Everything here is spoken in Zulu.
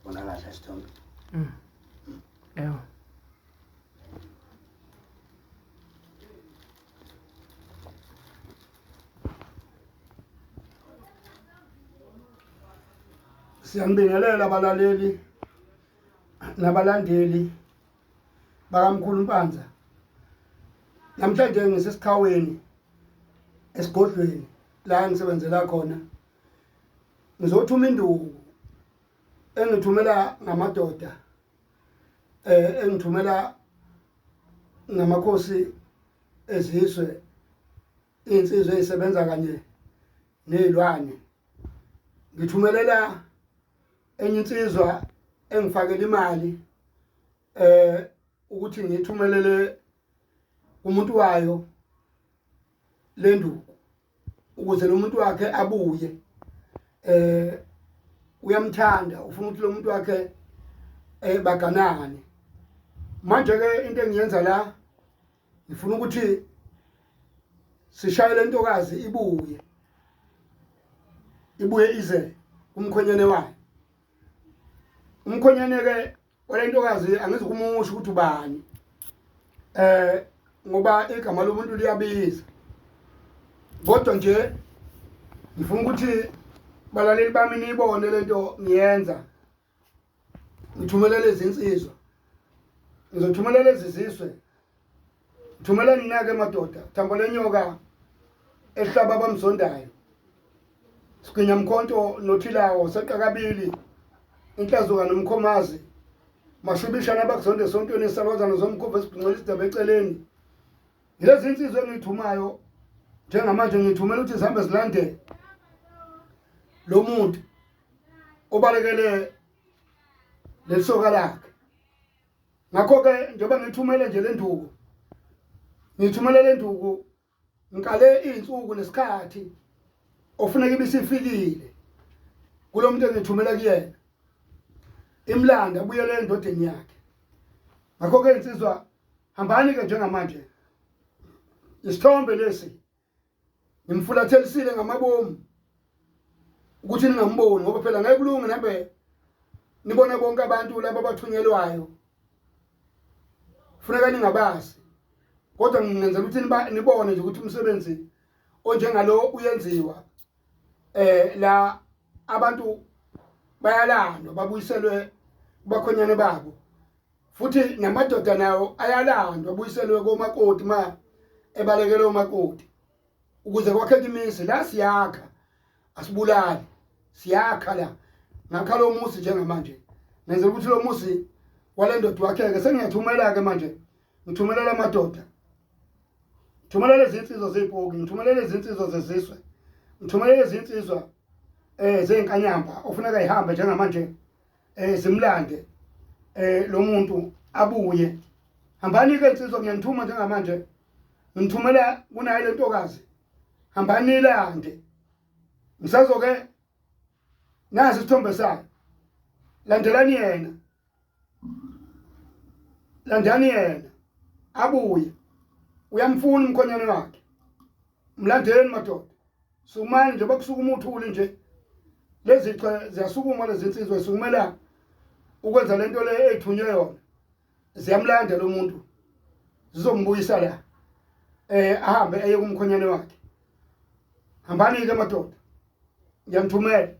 Bona kahle isithombe. Yebo. Siyanibingelela abalaleli nabalandeli bakamkhulu Mpanza. Namhlanje ngisesikhawini esigodlweni la ngisebenzela khona. Ngizothuma induku engithumela ngamadoda engithumela ngamakhosi ezizwe insizwa ezisebenza kanye nezilwane ngithumelela enye insizwa engifakela imali ukuthi ngithumelele umuntu wayo lenduku ukuze lo muntu wakhe abuye uyamthanda ufuna ukuthi lo muntu wakhe baganane manje ke into engiyenza la ngifuna ukuthi sishaye lentokazi ibuye ibuye ize umkhwenyane wayo umkhwenyane ke walentokazi angizukumusho ukuthi ubani ngoba igama lomuntu liyabiza kodwa nje ngifuna ukuthi balaleli bami niyibone lento ngiyenza ngithumela lezi insizwa ngizothumela lezi zizwe thumela nina-ke madoda thambo lenyoka ehlaba abamzondayo sigwinya mkhonto nothilawo seqa kabili inhlazuka nomkhomazi mashubishana abakuzonda esontweni isalwazana zomkhuba esibhincela isidaba eceleni yilezi insizwa engiyithumayo njengamanje ngiyithumela ukuthi zihambe zilande lo muntu obalekele lelisoka lakhe ngakho-ke njengoba ngithumele nje le nduku ngithumele le nduku ngikale izinsuku nesikhathi ofuneka ibisifikile kulo muntu engithumela kuyena imlanda abuyele endodeni yakhe ngakho-ke insizwa hambani-ke njengamanje isithombe lesi ngimfulathelisile ngamabomu ukuthi ningamboni ngoba phela ngeke kulunge nambe nibone bonke abantu laba abathunyelwayo funeka ningabazi kodwa ngingenzela ukuthi nibone nje ukuthi umsebenzi onjengalo uyenziwa la abantu bayalandwa babuyiselwe kubakhonyane babo futhi namadoda nawo ayalandwa abuyiselwe komakoti ma ebalekele omakoti ukuze kwakheke imizi la siyakha asibulali siyakha la ngakha lo muzi njengamanje ngenzela ukuthi lo muzi wale ndoda wakheke sengiyathumela-ke manje ngithumelela amadoda ngithumelela izinsizwa zezipoki ngithumelela izinsizwa zezizwe ngithumelela izinsizwa zenkanyamba ofuneka ihambe njengamanje zimlande lo muntu abuye hambani ke insizwa ngiyanithuma njengamanje ngithumela kunayo le ntokazi hambani ilande ngisazoke nasi isithombe sayo landelani yena landani yena abuye uyamfuna umkhonyane wakhe mlandeni madoda sukumani nje bakusukuma uthuli nje lezi chwe ziyasukuma lezi nsizwa zisukumela ukwenza lento le eyithunywe yona ziyamlanda lo muntu zizombuyisa la ahambe eye kumkhonyane wakhe hambani ke madoda ngiyamthumela.